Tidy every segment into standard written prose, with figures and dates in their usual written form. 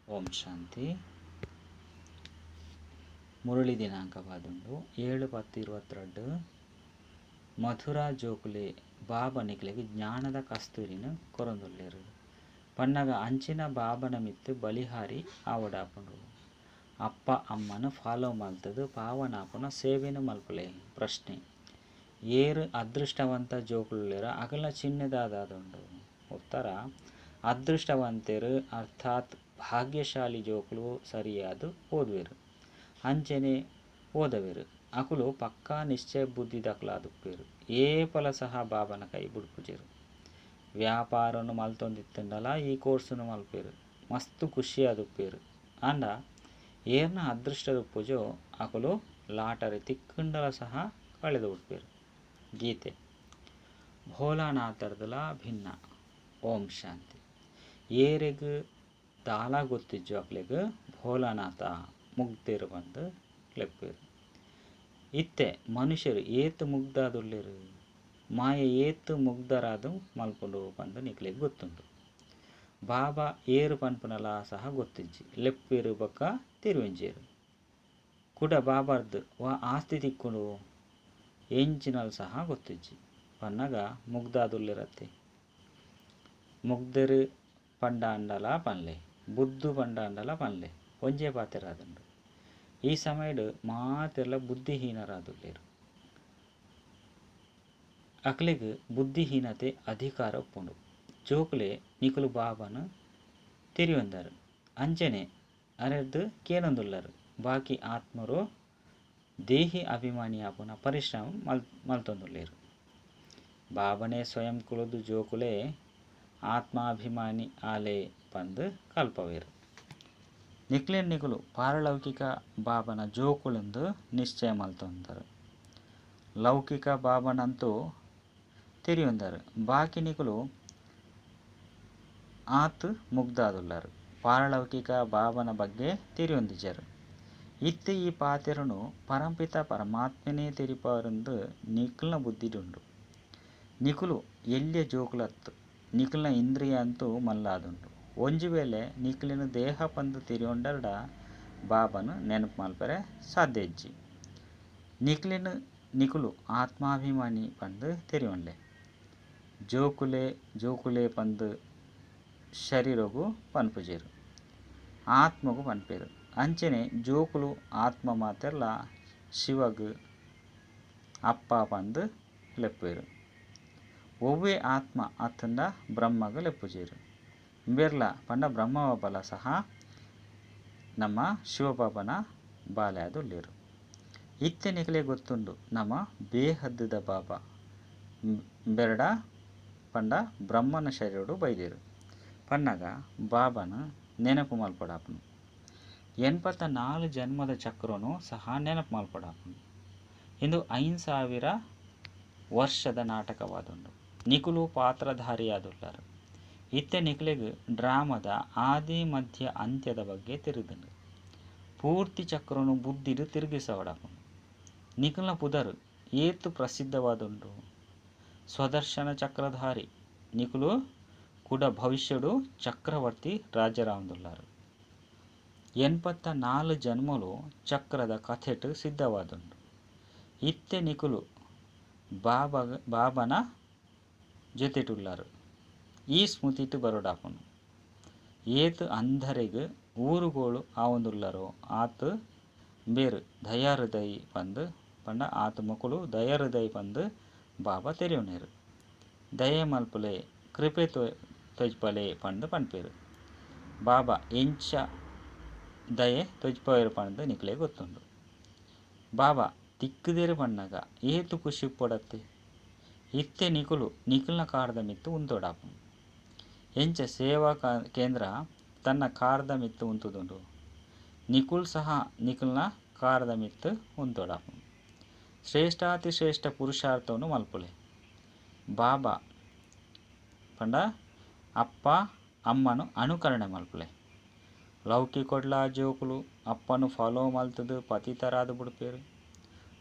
ಓಂ ಶಾಂತಿ. ಮುರಳಿ ದಿನಾಂಕವಾದುಂಡು 7/10/22. ಮಧುರಾ ಜೋಕುಲೆ ಬಾಬಾ ನಿಕ್ಲೆಗ್ ಜ್ಞಾನದ ಕಸ್ತೂರಿನ ಕೊರೊಂದುಲ್ಲೆರ್. ಪನ್ನಗ ಅಂಚಿನ ಬಾಬನ ಮಿತ್ತ್ ಬಲಿಹಾರಿ ಆವೊಡಾಪುಂಡು. ಅಪ್ಪ ಅಮ್ಮನ್ ಫಾಲೋ ಮಲ್ತುದು ಪಾವನಾಪುನ ಸೇವೆನ್ ಮಲ್ಪುಲೆ. ಪ್ರಶ್ನೆ: ಏರ್ ಅದೃಷ್ಟವಂತ ಜೋಕುಲುಲ್ಲೆರ ಅಕಲ್ನ ಚಿಹ್ನೆ ದಾದಾದುಂಡು? ಉತ್ತರ: ಅದೃಷ್ಟವಂತೆರ್ ಅರ್ಥಾತ್ ಭಾಗ್ಯಶಾಲಿ ಜೋಕುಲು ಸರಿಯಾದ್ ಓದುವೆರ್. ಅಂಚನೆ ಓದವೆರ್. ಅಕುಲು ಪಕ್ಕಾ ನಿಶ್ಚಯ ಬುದ್ಧಿದಕುಲಾದುಪ್ಪೆರ್. ಏಪಲ ಸಹ ಬಾಬನ ಕೈ ಬುಡ್ಪುಜೆರ್. ವ್ಯಾಪಾರನ್ ಮಲ್ತೊಂದಿತ್ತುಂಡಲ ಈ ಕೋರ್ಸುನ್ ಮಲ್ಪುವೆರ್. ಮಸ್ತ್ ಖುಷಿಯಾದುಪ್ಪೆರ್. ಆಂಡ ಏರ್ನ ಅದೃಷ್ಟಡ್ ಉಪ್ಪುಜೋ ಅಕುಲು ಲಾಟರಿ ತಿಕ್ಕುಂಡಲ ಸಹ ಕಳೆದು ಬುಡ್ಪೆರ್. ಗೀತೆ ಭೋಲಾನಾಥರ್ದಲ ಭಿನ್ನ. ಓಂ ಶಾಂತಿ. ಏರೆಗ್ ದಾಲ ಗೊತ್ತಿಜ್ಜೋ ಅಕ್ಲೆಗ್ ಭೋಲಾನಾಥ ಮುಗ್ಧೆರ್ ಪಂದ್ ಲೆಪ್ಪುವೆರ್. ಇತ್ತೆ ಮನುಷ್ಯರು ಏತ್ ಮುಗ್ಧಾದುಲ್ಲೆರ್, ಮಾಯೆ ಏತ್ ಮುಗ್ಧರಾದ್ ಮಲ್ಪುಂಡು ಪಂದ್ ನಿಕ್ಲೆಗ್ ಗೊತ್ತುಂಡು. ಬಾಬಾ ಏರ್ ಪನ್ಪುನಲ ಸಹ ಗೊತ್ತಿಜ್ಜಿ. ಲೆಪ್ಪುವೆರ್ ಬೊಕ್ಕ ತಿರುವೆಂಜೆರ್. ಕುಡ ಬಾಬಾರ್ದ್ ವಾ ಆಸ್ತಿ ತಿಕ್ಕುಂಡು ಎಂಚಿನಲ್ ಸಹ ಗೊತ್ತಿಜ್ಜಿ. ಪನ್ನಗ ಮುಗ್ಧಾದುಲ್ಲೆರತ್ತೆ. ಮುಗ್ಧೆರ್ ಪಂಡಾಂಡಲ ಪನ್ಲೆ, ಬುದ್ಧು ಪಂಡಾಂಡಲ ಪನ್ಲೆ, ಒಂಜೇ ಪಾತೆರಾದುಂಡು. ಈ ಸಮಯಡ್ ಮಾತೆರ್ಲ ಬುದ್ಧಿಹೀನರಾದುಲ್ಲೆರ್. ಅಕ್ಲೆಗ್ ಬುದ್ಧಿಹೀನತೆ ಅಧಿಕಾರ ಉಪ್ಪುಂಡು. ಜೋಕುಲೆ ನಿಕುಲು ಬಾಬಾನ ತೆರಿಯೊಂದರ್. ಅಂಚನೆ ಅರೆರ್ದ್ ಕೇನೊಂದುಲ್ಲರ್. ಬಾಕಿ ಆತ್ಮರು ದೇಹಿ ಅಭಿಮಾನಿ ಆಪುನ ಪರಿಶ್ರಮ ಮಲ್ತೊಂದುಲ್ಲೆರ್. ಬಾಬನೇ ಸ್ವಯಂ ಕುಲುದು ಜೋಕುಲೆ ಆತ್ಮಾಭಿಮಾನಿ ಆಲೆ ಪಂದ್ ಕಲ್ಪವೆರ್. ನಿಕ್ಲೆನ್ ನಿಕುಲು ಪಾರಲೌಕಿಕ ಬಾಬನ ಜೋಕುಲೆಂದು ನಿಶ್ಚಯ ಮಲ್ತೊಂದರ್. ಲೌಕಿಕ ಬಾಬನಂತೂ ತೆರಿಯೊಂದರ್. ಬಾಕಿ ನಿಕುಲು ಆತ್ ಮುಗ್ಧಾದುಲ್ಲರ್. ಪಾರಲೌಕಿಕ ಬಾಬನ ಬಗ್ಗೆ ತೆರಿಯೊಂದಿಜರ್. ಇತ್ತೆ ಈ ಪಾತೆರೊನು ಪರಂಪಿತ ಪರಮಾತ್ಮನೇ ತೆರಿಪಾವೆರೆಂದು ನಿಕಲ್ನ ಬುದ್ಧಿಡ್ ಉಂಡು. ನಿಕುಲು ಎಲ್ಯ ಜೋಕುಲತ್ತ್, ನಿಕಲ್ನ ಇಂದ್ರಿಯ ಅಂತೂ ಮಲ್ಲಾದುಂಡು. ಒಂಜಿ ವೇಳೆ ನಿಕ್ಲೆನ್ ದೇಹ ಪಂದ್ ತೆರಿಯೊಂಡರ್ಡ ಬಾಬನ್ ನೆನಪು ಮಲ್ಪೆರೆ ಸಾಧ್ಯ ಇಜ್ಜಿ. ನಿಕ್ಲೆನ್ ನಿಕುಲು ಆತ್ಮಾಭಿಮಾನಿ ಪಂದ್ ತೆರಿಯೊನ್ಲೆ. ಜೋಕುಲೆ ಜೋಕುಲೆ ಪಂದ್ ಶರೀರೊಗು ಪನ್ಪುಜೆರ್, ಆತ್ಮೊಗು ಪನ್ಪೆರ್. ಅಂಚನೆ ಜೋಕುಲು ಆತ್ಮ ಮಾತೆರ್ಲ ಶಿವಗ್ ಅಪ್ಪ ಪಂದ್ ಲೆಪ್ಪುವೆರ್. ಒವ್ವೇ ಆತ್ಮ ಅತ್ತ್ಂಡ ಬ್ರಹ್ಮಗ್ ಲೆಪ್ಪುಜೆರ್. ಇಂಬೆರ್ಲ ಪಂಡ ಬ್ರಹ್ಮ ಬಾಬಲ ಸಹ ನಮ್ಮ ಶಿವಬಾಬನ ಬಾಲೆ ಆದುಲ್ಲೆರ್. ಇತ್ತೆ ನಿಕ್ಲೆ ಗೊತ್ತುಂಡು ನಮ ಬೇಹದ್ದುದ ಬಾಬಾ ಇಂಬೆರ್ಡ ಪಂಡ ಬ್ರಹ್ಮನ ಶರೀರೊಡು ಬೈದೆರ್. ಪನ್ನಗ ಬಾಬನ ನೆನಪು ಮಲ್ಪೊಡಾಪುಂಡು. 84 ಜನ್ಮದ ಚಕ್ರನು ಸಹ ನೆನಪು ಮಲ್ಪೊಡಾಪುಂಡು. ಇಂದು 5000 ವರ್ಷದ ನಾಟಕವಾದುಂಡು. ನಿಕುಲು ಪಾತ್ರಧಾರಿಯಾದುಲ್ಲರ್. ಇತ್ತೆ ನಿಕ್ಲೆಗ್ ಡ್ರಾಮದ ಆದಿ ಮಧ್ಯ ಅಂತ್ಯದ ಬಗ್ಗೆ ತೆರಿದುಂಡು. ಪೂರ್ತಿ ಚಕ್ರನು ಬುದ್ಧಿಡ್ ತಿರುಗಿಸವಡಾಪುಂಡು. ನಿಕಲ್ನ ಪುದರ್ ಏತ್ ಪ್ರಸಿದ್ಧವಾದುಂಡು. ಸ್ವದರ್ಶನ ಚಕ್ರಧಾರಿ ನಿಕುಲು ಕುಡ ಭವಿಷ್ಯಡು ಚಕ್ರವರ್ತಿ ರಾಜರಾವಂದುಲ್ಲಾರ್. 84 ಜನ್ಮಲು ಚಕ್ರದ ಕಥೆಟ್ ಸಿದ್ಧವಾದುಂಡು. ಇತ್ತೆ ನಿಕುಲು ಬಾಬನ ಜೊತೆಟುಲ್ಲಾರ್. ಈ ಸ್ಮೃತಿಟ್ ಬರೊಡಾಪುಂಡು. ಏತ್ ಅಂಧರೆಗ್ ಊರುಗೋಳು ಆವೊಂದುಲ್ಲರೋ ಆತ್ ಬೇರ್ ದಯಾಹೃದಯ ಪಂದ್ ಪಂಡ ಆತ್ ಮೊಕುಲು ದಯಾಹೃದಯ ಪಂದ್ ಬಾಬಾ ತೆರಿಯೊನೆರ್. ದಯೆ ಮಲ್ಪುಲೆ ಕೃಪೆ ತೊಜ್ಪಲೆ ಪಂದ್ ಪನ್ಪೆರ್. ಬಾಬಾ ಎಂಚ ದಯೆ ತೊಜ್ಪವೆರ್ ಪಂದ್ ನಿಕ್ಲೆ ಗೊತ್ತುಂಡು. ಬಾಬಾ ತಿಕ್ಕುದೆರ್ ಪನ್ನಗ ಏತ್ ಖುಷಿ ಉಪ್ಪೊಡತ್ತೆ. ಇತ್ತೆ ನಿಕುಲು ನಿಕಲ್ನ ಕಾರ್ದ ಮಿತ್ತ್ ಉಂತೊಡಾಪುಂಡು. ಎಂಚ ಸೇವಾ ಕೇಂದ್ರ ತನ್ನ ಕಾರ್ದ ಮಿತ್ತ್ ಉಂತುದುಂಡು, ನಿಕುಲ್ ಸಹ ನಿಕಲ್ನ ಕಾರ್ದ ಮಿತ್ತ್ ಉಂತೊಡಾಪುಂಡು. ಶ್ರೇಷ್ಠಾತಿಶ್ರೇಷ್ಠ ಪುರುಷಾರ್ಥವನ್ನು ಮಲ್ಪುಲೆ. ಬಾಬಾ ಪಂಡ ಅಪ್ಪ ಅಮ್ಮನು ಅನುಕರಣೆ ಮಲ್ಪುಲೆ. ಲೌಕಿಕೊಡ್ಲ ಜೋಕುಲು ಅಪ್ಪನು ಫಾಲೋ ಮಲ್ತುದು ಪತಿತರಾದ್ ಬುಡ್ಪೆರ್.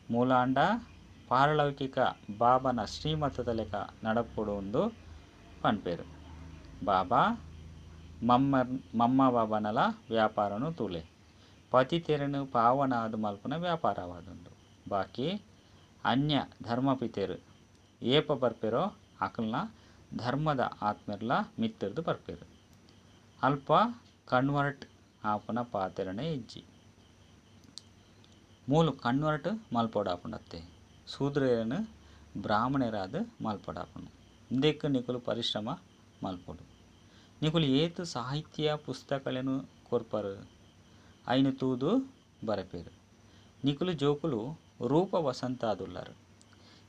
ಮೂಲಾಂಡ ಪಾರಲೌಕಿಕ ಬಾಬನ ಶ್ರೀಮತದ ಲೆಕ್ಕ ನಡಪೊಡು ಎಂದು ಪನ್ಪೆರ್. ಬಾಬಾ ಮಮ್ಮ ಬಾಬನಲ ವ್ಯಾಪಾರನು ತೂಲೆ. ಪತಿತೆರನು ಪಾವನಾದ ಮಲ್ಪುನ ವ್ಯಾಪಾರವಾದುಂಡು. ಬಾಕಿ ಅನ್ಯ ಧರ್ಮಪಿತೆರು ಏಪ ಬರ್ಪೆರೋ ಅಕಲ್ನ ಧರ್ಮದ ಆತ್ಮೆರ್ಲ ಮಿತ್ತರ್ದು ಬರ್ಪೆರು. ಅಲ್ಪ ಕನ್ವರ್ಟ್ ಆಪುನ ಪಾತೆರನೆ ಇಜ್ಜಿ. ಮೂಲು ಕನ್ವರ್ಟ್ ಮಲ್ಪೊಡಾಪುಂಡತ್ತೆ. ಶೂದ್ರೆರನು ಬ್ರಾಹ್ಮಣರಾದ ಮಲ್ಪೊಡಾಪುಂಡು. ಇಂದೆಕ್ ನಿಕುಲು ಪರಿಶ್ರಮ ಮಲ್ಪೊಡು. ನಿಕುಲು ಏತು ಸಾಹಿತ್ಯ ಪುಸ್ತಕಲೆನು ಕೊರ್ಪರು ಐನು ತೂದು ಬರಪೇರು. ನಿಕುಲು ಜೋಕುಲು ರೂಪ ವಸಂತಾದುಲ್ಲರು.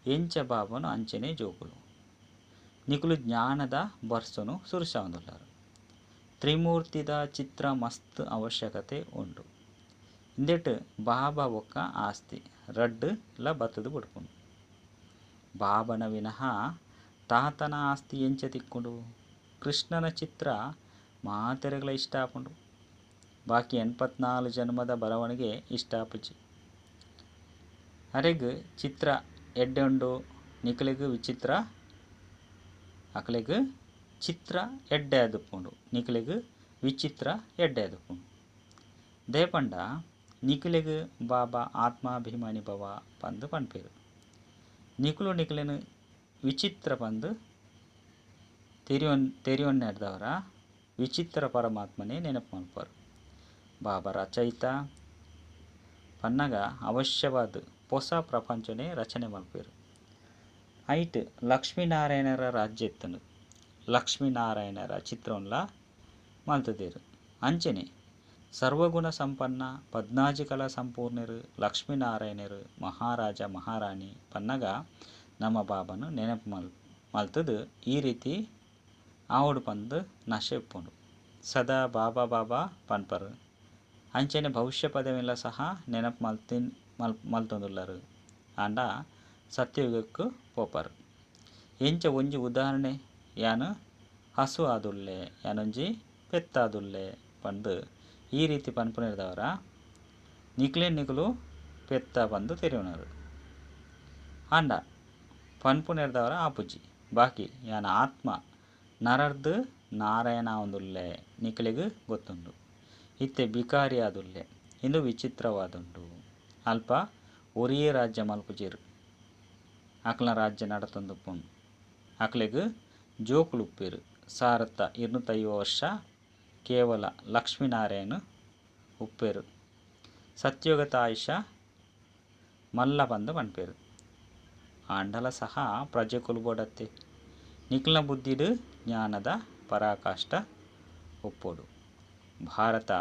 ಎಂಚ ಬಾಬನು ಅಂಚನೆ ಜೋಕುಲು. ನಿಕುಲು ಜ್ಞಾನದ ಬರ್ಸನು ಸುರಿಸಾವೊಂದುಲ್ಲರು. ತ್ರಿಮೂರ್ತಿದ ಚಿತ್ರ ಮಸ್ತ್ ಅವಶ್ಯಕತೆ ಉಂಡು. ಇಂದೆಟ್ ಬಾಬಾ ಬೊಕ್ಕ ಆಸ್ತಿ ರಡ್ಡ್ ಲ ಬತ್ತುದು ಬುಡ್ಪುಂಡು. ಬಾಬನ ವಿನಃ ತಾತನ ಆಸ್ತಿ ಎಂಚ ತಿಕ್ಕುಂಡು. ಕೃಷ್ಣನ ಚಿತ್ರ ಮಾತೆರೆಗ್ಲ ಇಷ್ಟ ಆಪುಂಡು. ಬಾಕಿ 84 ಜನ್ಮದ ಬರವಣಿಗೆ ಇಷ್ಟ ಆಪುಜಿ. ಅರೆಗ್ ಚಿತ್ರ ಎಡ್ಡೆ ಉಂಡು, ನಿಕಲೆಗ್ ವಿಚಿತ್ರ. ಅಕಲೆಗ್ ಚಿತ್ರ ಎಡ್ಡೆ ಆದುಪ್ಪುಂಡು, ನಿಕಲೆಗ್ ವಿಚಿತ್ರ ಎಡ್ಡೆ ಆದುಪ್ಪುಂಡು. ದೇಪಂಡ ನಿಕಲೆಗ್ ಬಾಬಾ ಆತ್ಮಾಭಿಮಾನಿ ಭವ ಪಂದು ಪನ್ಪೇರು. ನಿಕುಲು ನಿಕಲೆನು ವಿಚಿತ್ರ ಪಂದು ತೆರಿಯೊನ್ನೆಡ್ದವರ ವಿಚಿತ್ರ ಪರಮಾತ್ಮನೇ ನೆನಪು ಮಲ್ಪರು. ಬಾಬಾ ರಚಯಿತ ಪನ್ನಗ ಅವಶ್ಯವಾದ ಹೊಸ ಪ್ರಪಂಚನೇ ರಚನೆ ಮಲ್ಪೇರು. ಐಟ್ ಲಕ್ಷ್ಮೀನಾರಾಯಣರ ರಾಜ್ಯ ಇತ್ತನು. ಲಕ್ಷ್ಮೀನಾರಾಯಣರ ಚಿತ್ರೊನ್ಲ ಮಲ್ತದೇರು. ಅಂಚನೆ ಸರ್ವಗುಣ ಸಂಪನ್ನ ಪದ್ನಾಜಿಕಲ ಸಂಪೂರ್ಣರು ಲಕ್ಷ್ಮೀನಾರಾಯಣರು ಮಹಾರಾಜ ಮಹಾರಾಣಿ ಪನ್ನಗ ನಮ್ಮ ಬಾಬನು ನೆನಪು ಮಲ್ತದು ಈ ರೀತಿ ಆವಡು ಪಂದು ನಶೆ ಉಪ್ಪುಂಡು. ಸದಾ ಬಾಬಾ ಬಾಬಾ ಪನ್ಪರು. ಅಂಚನೆ ಭವಿಷ್ಯ ಪದವಿಲ ಸಹ ನೆನಪು ಮಲ್ತೊಂದುಲ್ಲರು. ಆಂಡ ಸತ್ಯಯುಗಕ್ಕೆ ಪೋಪರು. ಎಂಚ ಒಂಜಿ ಉದಾಹರಣೆ, ಯಾನು ಹಸು ಆದುಲ್ಲೆ, ಯಾನೊಂಜಿ ಪೆತ್ತಾದುಲ್ಲೆ ಪಂದು ಈ ರೀತಿ ಪನ್ಪುನೆರ್ದವರ ನಿಕ್ಲೆ ನಿಕುಲು ಪೆತ್ತ ಪಂದು ತೆರಿಯುನರು. ಆಂಡ ಪನ್ಪುನೆರ್ದವರ ಆಪುಜಿ. ಬಾಕಿ ಯಾನ ಆತ್ಮ ನರರ್ದು ನಾರಾಯಣ ಒಂದುಲ್ಲೆ ನಿಕಲೆಗ್ ಗೊತ್ತುಂಡು. ಇತ್ತೆ ಬಿಕಾರಿ ಆದುಲ್ಲೆ ಇಂದು ವಿಚಿತ್ರವಾದುಂಡು. ಅಲ್ಪ ಒರಿಯೇ ರಾಜ್ಯ ಮಲ್ಪುಜೆರು. ಅಕ್ಲ ರಾಜ್ಯ ನಡತೊಂದುಪ್ಪುಂಡು. ಅಕ್ಲೆಗ್ ಜೋಕುಲು ಉಪ್ಪೇರು. ಸಾರತ್ತ 250 ವರ್ಷ ಕೇವಲ ಲಕ್ಷ್ಮೀನಾರಾಯಣ ಉಪ್ಪೇರು. ಸತ್ಯೋಗತ ಆಯುಷ ಮಲ್ಲ ಪಂದು ಪನ್ಪೇರು. ಆಂಡಲ ಸಹ ಪ್ರಜೆಕುಲು ಬೋಡತ್ತೆ. ನಿಕ್ಲ ಬುದ್ಧಿಡು ಜ್ಞಾನದ ಪರಾಕಾಷ್ಠ ಒಪ್ಪೋಡು. ಭಾರತ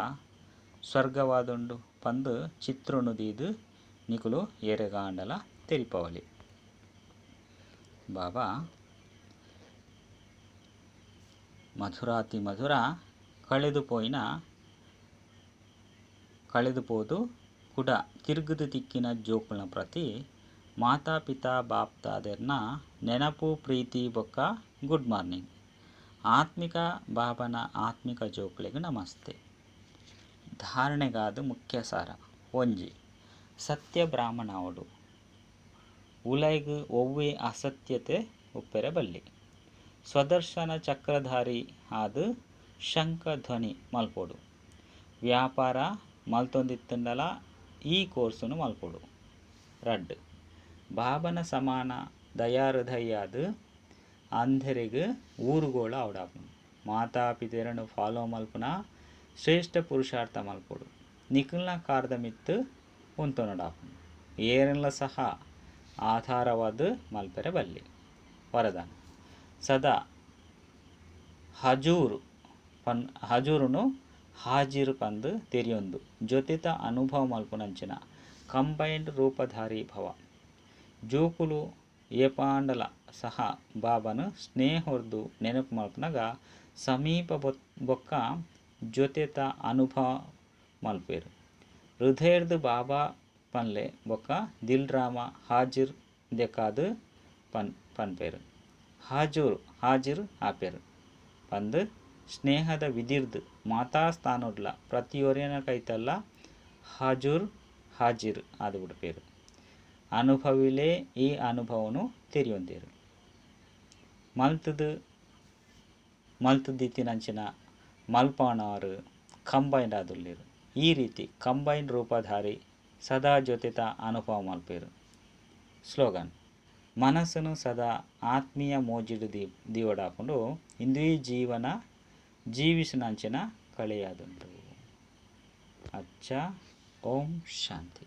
ಸ್ವರ್ಗವಾದುಂಡು ಪಂದು ಚಿತ್ರನು ದೀದು ನಿಕುಲು ಏರೆಗಾಂಡಲ ತೆರಿಪವಲಿ. ಬಾಬಾ ಮಧುರಾತಿ ಮಧುರ ಕಳೆದು ಪೋಯಿನ ಕಳೆದು ಪೋದು ಕುಡ ತಿರುಗುದು ತಿಕ್ಕಿನ ಜೋಕುಲ್ನ ಪ್ರತಿ ಮಾತಾ ಪಿತಾ ಬಾಪ್ ದಾದೆರ್ನ ನೆನಪು ಪ್ರೀತಿ ಬೊಕ್ಕ ಗುಡ್ ಮಾರ್ನಿಂಗ್. ಆತ್ಮಿಕ ಬಾಬನ ಆತ್ಮಿಕ ಜೋಕುಲೆಗ್ ನಮಸ್ತೆ. ಧಾರಣೆಗಾದ ಮುಖ್ಯ ಸಾರ. ಒಂಜಿ ಸತ್ಯ ಬ್ರಾಹ್ಮಣಾವಡು ಉಲೈಗ್ ಒವ್ವೆ ಅಸತ್ಯತೆ ಉಪ್ಪೆರೆ ಬಲ್ಲಿ. ಸ್ವದರ್ಶನ ಚಕ್ರಧಾರಿ ಆದ್ ಶಂಖಧ್ವನಿ ಮಲ್ಪೊಡು. ವ್ಯಾಪಾರ ಮಲ್ತೊಂದಿತ್ತುಂಡಲ ಈ ಕೋರ್ಸುನು ಮಲ್ಪೊಡು. ರಡ್ಡ್ ಬಾಬನ ಸಮಾನ ದಯಾಹೃದಯಾದ್ ಅಂಧೆರೆಗ್ ಊರುಗೋಳ ಅವಡಾಪುಂಡು. ಮಾತಾಪಿತೆರನು ಫಾಲೋ ಮಲ್ಪುನ ಶ್ರೇಷ್ಠ ಪುರುಷಾರ್ಥ ಮಲ್ಪೊಡು. ನಿಕಲ್ನ ಕಾರ್ದ ಮಿತ್ತು ಉಂತೊನಡಾಪುಂಡು. ಏರೆನ್ಲ ಸಹ ಆಧಾರವಾದ ಮಲ್ಪೆರೆ ಬಲ್ಲಿ. ವರದಾನ ಸದಾ ಹಜೂರು ಪನ್ ಹಜೂರುನು ಹಾಜಿರು ಪಂದು ತೆರಿಯೊಂದು ಜೊತೆತ ಅನುಭವ ಮಲ್ಪುನಂಚಿನ ಕಂಬೈನ್ಡ್ ರೂಪಧಾರಿ ಭವ. ಜೋಕುಲು ಏಪಾಂಡಲ ಸಹ ಬಾಬನು ಸ್ನೇಹೊರ್ದು ನೆನಪು ಮಲ್ಪುನಗ ಸಮೀಪ ಬೊಕ್ಕ ಜೊತೆತ ಅನುಭವ ಮಲ್ಪೇರು. ಹೃದಯರ್ದು ಬಾಬಾ ಪನ್ಲೆ ಬೊಕ್ಕ ದಿಲ್ರಾಮ ಹಾಜಿರ್ ದೆಕಾದು ಪನ್ಪೇರು. ಹಾಜೂರು ಹಾಜಿರ್ ಆಪೇರು ಪಂದು ಸ್ನೇಹದ ವಿಧಿರ್ದು ಮಾತಾ ಸ್ಥಾನೊಡ್ಲ ಪ್ರತಿಯೊರಿಯನ ಕೈತಲ್ಲ ಹಾಜೂರ್ ಹಾಜಿರ್ ಆದು ಬಿಡ್ಪೇರು. ಅನುಭವಿಲೇ ಈ ಅನುಭವನು ತೆರಿಯೊಂದೇರು. ಮಲ್ತದಿತ್ತಿನಂಚಿನ ಮಲ್ಪಾವೊನವರು ಕಂಬೈನ್ಡ್ ಆದುಲ್ಲೆರ್. ಈ ರೀತಿ ಕಂಬೈನ್ ರೂಪಧಾರಿ ಸದಾ ಜೊತೆತ ಅನುಭವ ಮಲ್ಪೆರ್. ಸ್ಲೋಗನ್, ಮನಸ್ಸುನು ಸದಾ ಆತ್ಮೀಯ ಮೋಜಿಡ್ ದೀವೊಡಾಪುಂಡು. ಇಂದುವೇ ಜೀವನ ಜೀವಿಸುನಂಚಿನ ಕಳೆಯಾದುಂಡು. ಅಚ್ಚ, ಓಂ ಶಾಂತಿ.